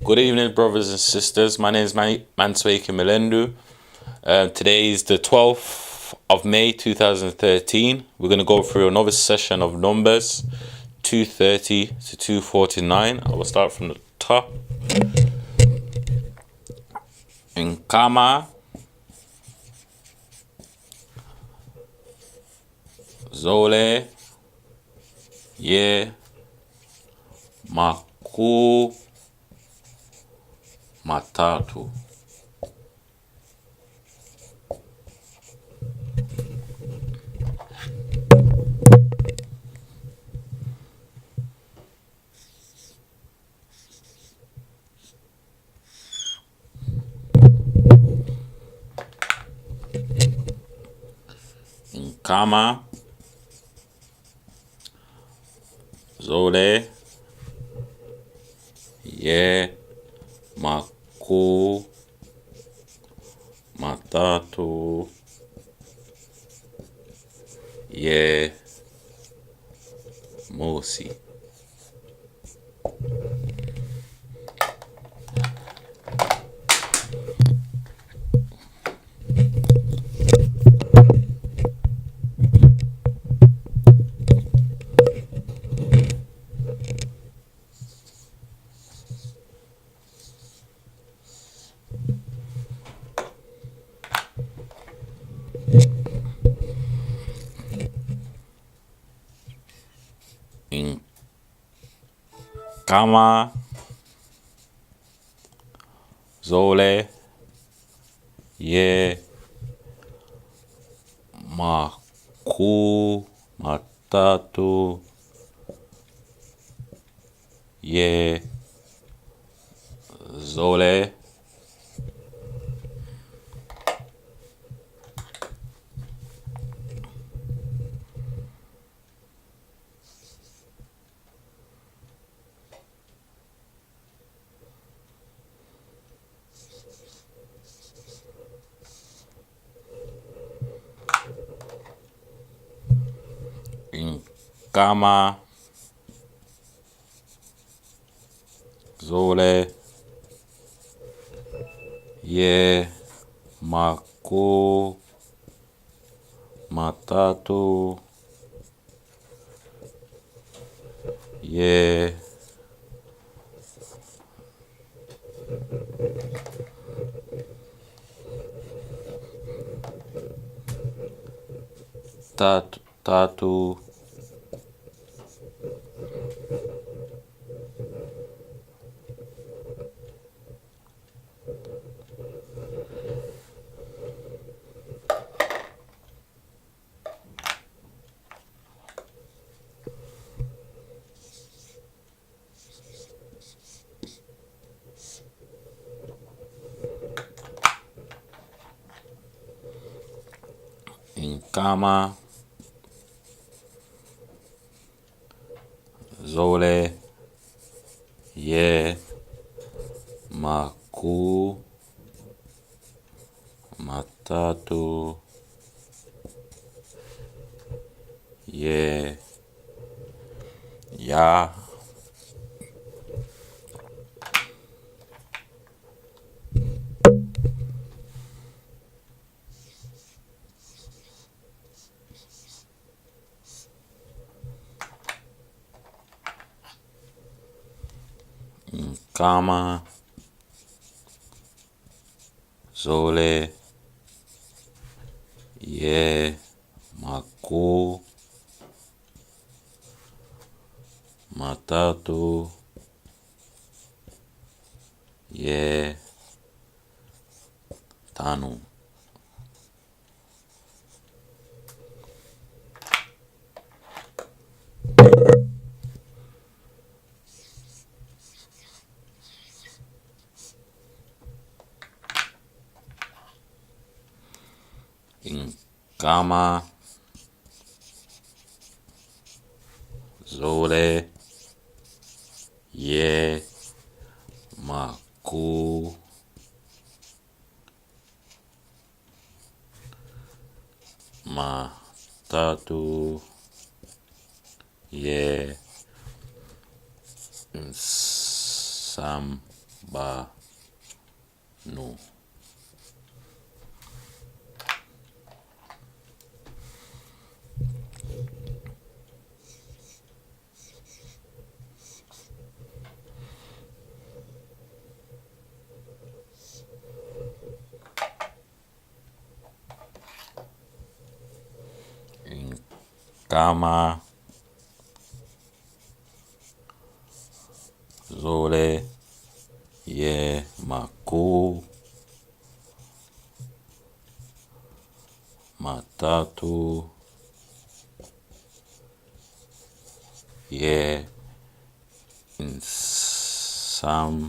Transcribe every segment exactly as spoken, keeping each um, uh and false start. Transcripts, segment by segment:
Good evening, brothers and sisters. My name is Man- Mansweke Melendu. Uh, today is the twelfth of May, two thousand thirteen. We're going to go through another session of Numbers two thirty to two forty-nine. I will start from the top. Nkama zole ye maku matatu. Nkama zole ye maku matatu ye mosi. Nkama zole ye maku matatu ye zole. Nkama zole ye maku matatu ye tatu, tatu. Nkama zole ye maku matatu ye ya. Nkama zole ye maku matatu ye tanu. Nkama zole ye maku matatu ye nsam-, ba nu. Nkama zole ye maku matatu ye nsambodia.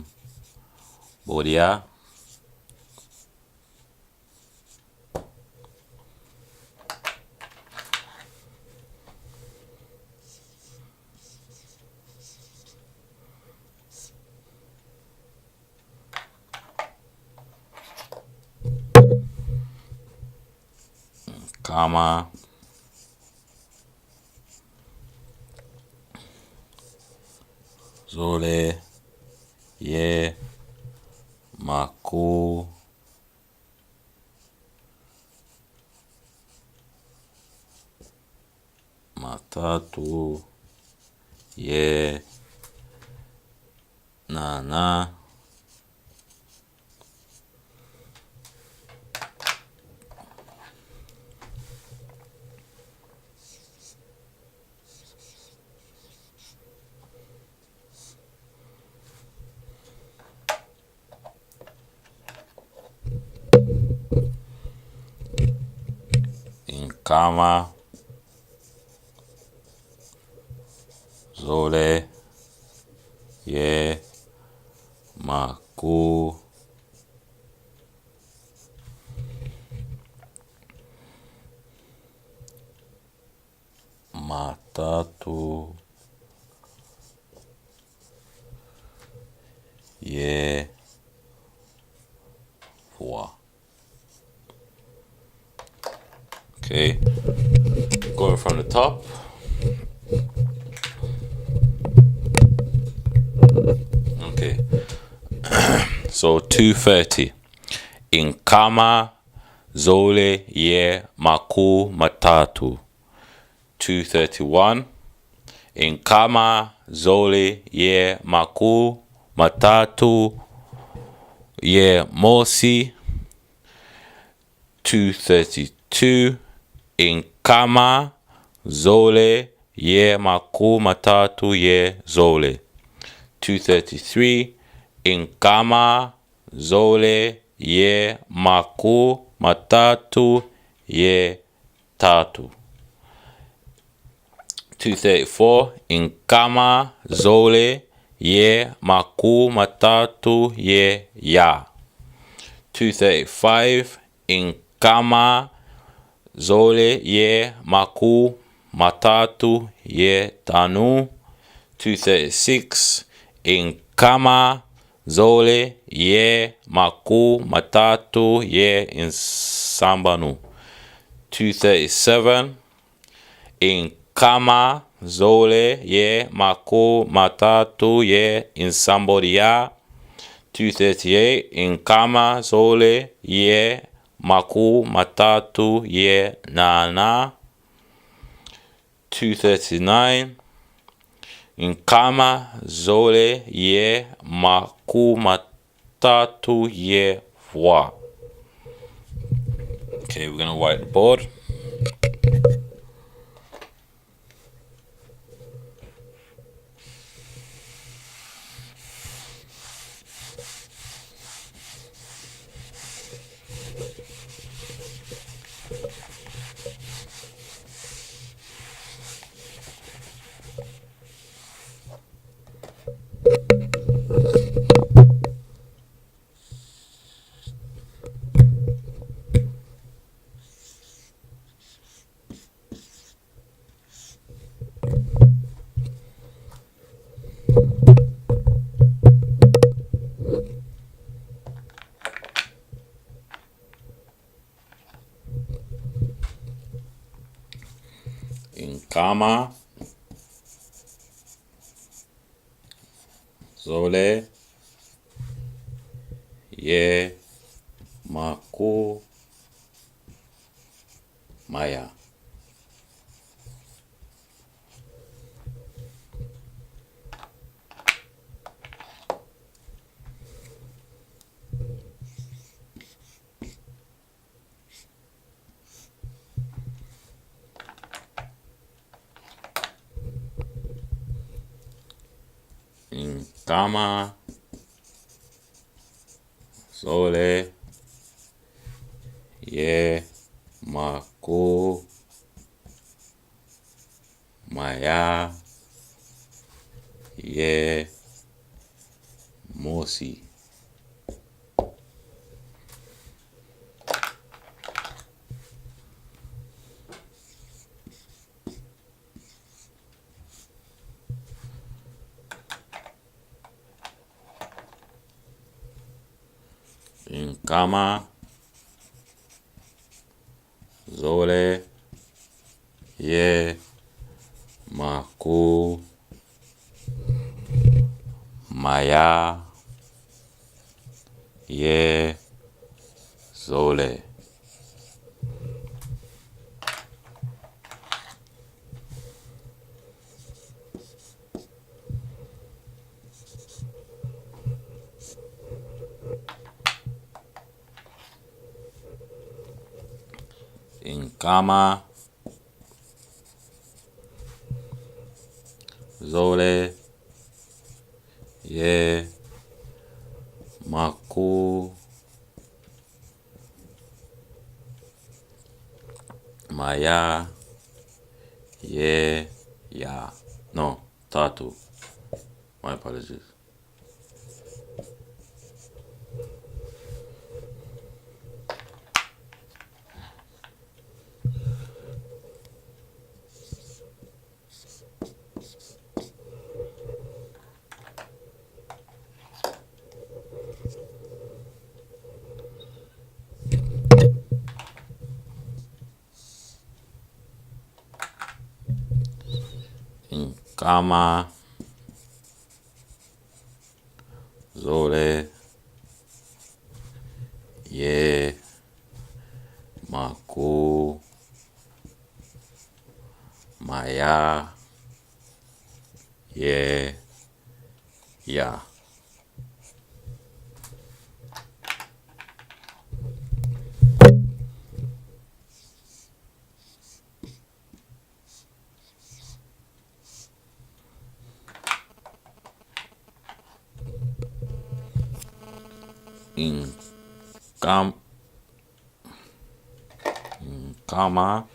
Nkama zole ye maku matatu ye nana. Nkama zole ye maku matatu ye vwa. Okay. Going from the top. Okay. So two thirty. Nkama zole ye maku matatu. Two thirty-one. Nkama zole ye maku matatu ye mosi. Two thirty-two. Nkama zole ye maku matatu ye zole. Two thirty-three. Nkama zole ye maku matatu ye tatu. Two thirty-four. Nkama zole ye maku matatu ye ya. Two thirty-five. Nkama zole ye maku matatu ye tanu. Two thirty-six. Nkama zole ye maku matatu ye nsambanu. Two thirty-seven. Nkama zole ye maku matatu ye nsambodia. Two thirty-eight. Nkama zole ye maku matatu ye nana. Two thirty-nine. Nkama zole ye maku matatu ye vwa. Okay, we're gonna wipe the board. Nkama zole ye makumaya. Nkama zole ye makumaya ye mosi. Nkama zole ye makumaya ye zole. Nkama zole ye makumaya ye ya. Non, tatu. My apologies. Nkama zole ye makumaya ye ya. Nkam-, nkama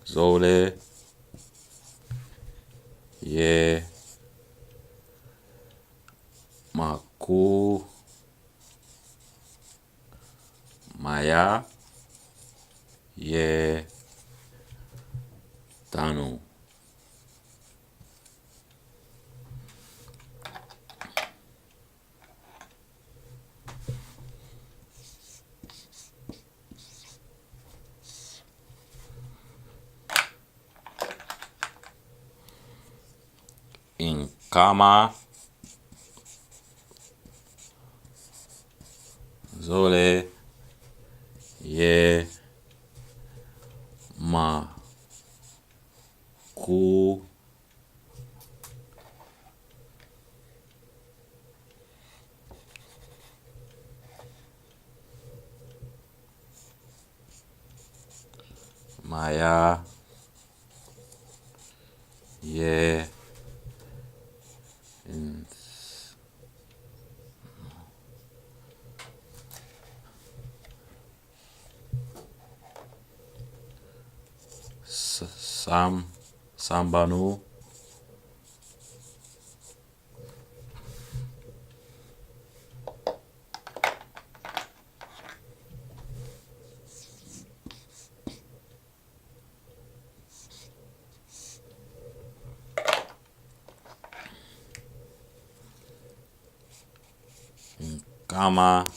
zole ye makumaya ye tanu. Nkama zole ye makumaya ye ns-, s-, sam-, sambanu. Nkama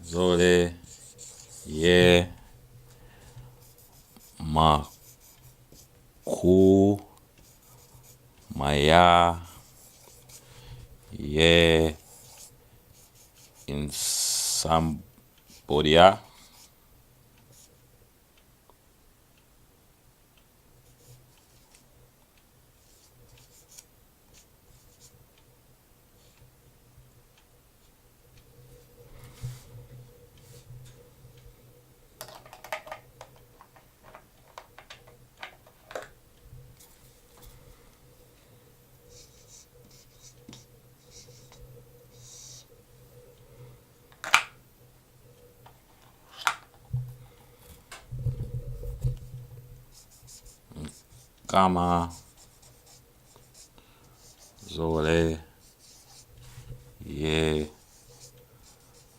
zole ye Makumaya ye nsambodia. Nkama zole ye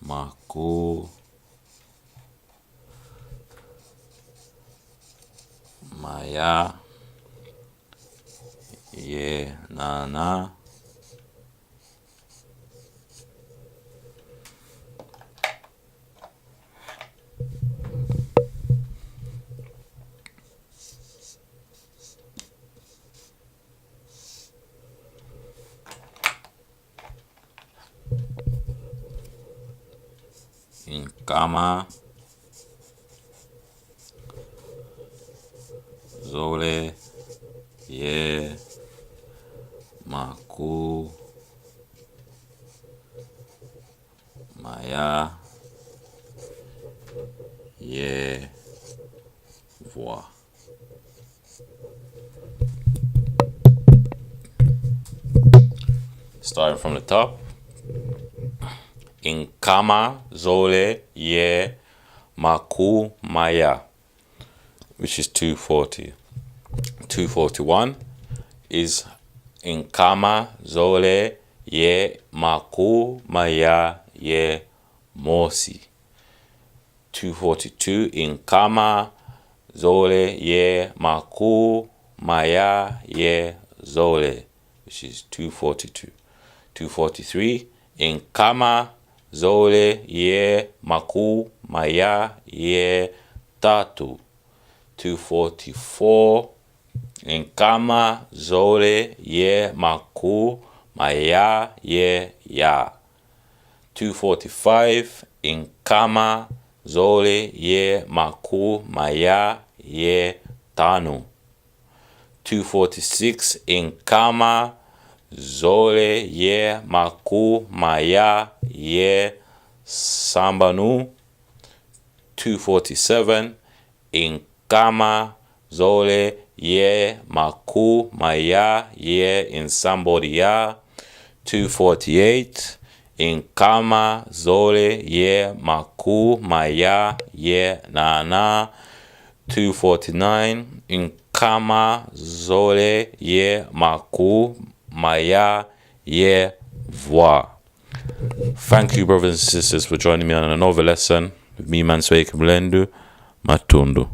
makumaya ye nana. Nkama zole ye makumaya ye vwa. Starting from the top. Nkama zole ye makumaya, which is two forty. Two forty-one is nkama zole ye makumaya ye mosi. Two forty-two, nkama zole ye makumaya ye zole, which is two forty-two. Two forty-three, nkama zole ye makumaya ye tatu. Two forty-four, nkama zole ye makumaya ye ya. Two forty-five, nkama zole ye makumaya ye tanu. Two forty-six, nkama zole ye makumaya ye sambanu. Two forty-seven, nkama zole ye makumaya ye nsambodia. Two forty-eight, nkama zole ye makumaya ye nana. Two forty-nine, nkama zole ye makumaya ye vwa. Thank you, brothers and sisters, for joining me on another lesson with me, Mansweke Mlendu. Matundu.